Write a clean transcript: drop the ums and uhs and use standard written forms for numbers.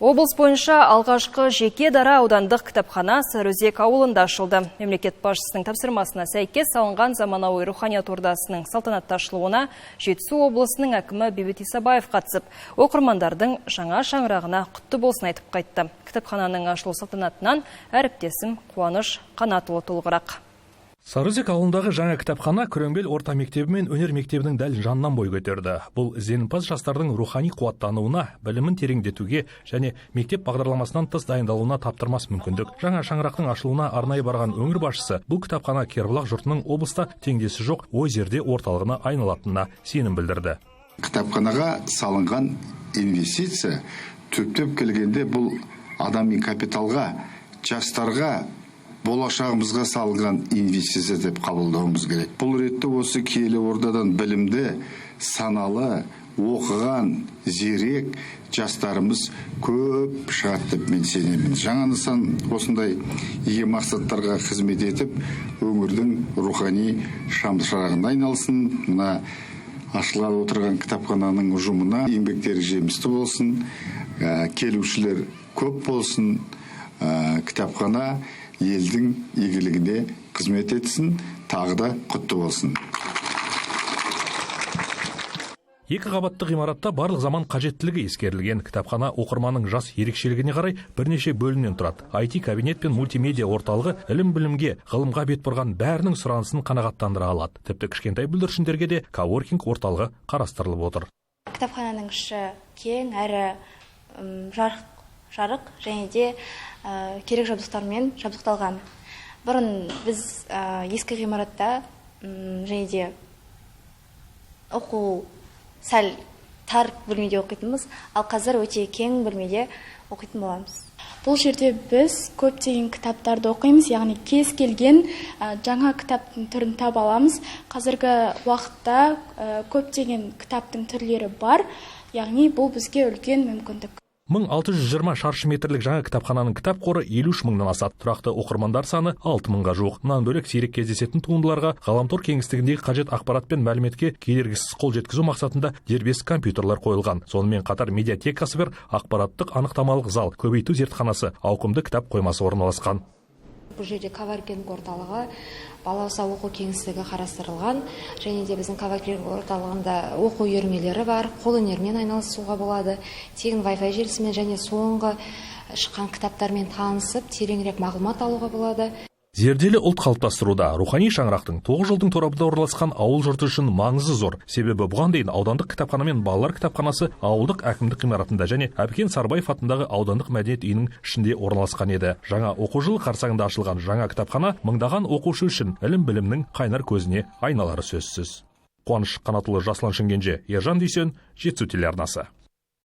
Облыс бойынша алғашқы жеке дара аудандық кітапхана Сарыөзек ауылында ашылды. Мемлекет басшысының тапсырмасына сәйкес салынған заманауи руханият ордасының салтанатты ашылуына Жетісу облысының әкімі Бейбіт Исабаев қатысып, оқырмандардың жаңа шаңырағына құтты болсын айтып қайтты. Кітапхананың ашылу салтанатынан әріптесім Қуаныш Қанатұлы толығырақ. Сарыөзек ауылындағы жаңа кітапхана Күреңбел орта мектебі мен өнер мектебінің дәл жанынан бой көтерді. Бұл ізденімпаз жастардың рухани қуаттануына, білімін тереңдетуге және мектеп бағдарламасынан тыс дайындалуына таптырмас мүмкіндік. Жаңа шаңырақтың ашылуына арнайы барған өңір басшысы бұл кітапхана Кербұлақ жұртының облыста теңдесі жоқ ой зерде орталығына айналатынына сенім білдірді. Кітапханаға салынған инвестиция түптеп келгенде бұл адами капиталға, жастарға, болашағымызға салынған инвестиция деп қабылдауымыз керек. Бұл ретте осы киелі ордадан білімді, саналы, оқыған, зерек жастарымыз көп шығады деп мен сенемін. Жаңа нысан осындай игі мақсаттарға қызмет етіп, өңірдің рухани шамшырағына айналсын. Мына ашылғалы отырған кітапхананың ұжымына еңбектері жемісті болсын, келушілер көп болсын, кітапхана елдің игілігіне қызмет етсін, тағы да құтты болсын. Екі қабатты ғимаратта барлық заман қажеттілігі ескерілген. Кітапхана оқырманның жас ерекшелігіне қарай бірнеше бөлімнен тұрады. IT кабинет пен мультимедиа орталығы ілім-білімге, ғылымға бет бұрған бәрінің сұранысын қанағаттандыра алады. Тіпті кішкентай бүлдіршіндерге де коворкинг орталығы қарастырылып отыр. Кітапхананың іші кең әрі жарық және де керек жабдықтармен жабдықталған. Бұрын біз ескі ғимаратта және де оқу сәл тар бөлмеде оқитынбыз, ал қазір өте кең бөлмеде оқитын боламыз. Бұл жерде біз көптеген кітаптарды оқимыз, яғни кез келген жаңа кітаптың түрін таба аламыз. Қазіргі уақытта көптеген кітаптың түрлері бар, яғни бұл бізге үлкен мүмкіндік. 1620 шаршы метрлік жаңа кітапхананың кітап қоры 53 мыңнан асады. Тұрақты оқырмандар саны 6 мыңға жуық. Мұнан бөлек сирек кездесетін туындыларға ғаламтор кеңістігіндегі қажет ақпарат пен мәліметке кедергісіз қол жеткізу мақсатында дербес компьютерлер қойылған. Сонымен қатар медиатекасы бар ақпараттық анықтамалық зал, көбейту зертханасы, ауқымды кітап қоймасы орналасқан. Бұл жерде коворкинг орталығы, балауса оқу кеңістігі қарастырылған, және де біздің коворкинг орталығында оқу үйірмелері бар, қолөнермен айналысуға болады, тегін Wi-Fi желісімен және соңғы шыққан кітаптармен танысып, тереңірек мағлұмат алуға болады. Зерделі ұлт қалыптастыруда рухани шаңырақтың 9 жолдың торабында орналасқан ауыл жұрты үшін маңызы зор. Себебі бұған дейін аудандық кітапхана мен балалар кітапханасы ауылдық әкімдік ғимаратында және Әбікен Сарыбаев атындағы аудандық мәдениет үйінің ішінде орналасқан еді. Жаңа оқу жылы қарсаңында ашылған жаңа кітапхана мыңдаған оқушы үшін ілім-білімнің қайнар көзіне айналары сөзсіз. Қуаныш Қанатұлы, Жасұлан Шымкенже, Ержан Дүйсен, Жетісу телеарнасы.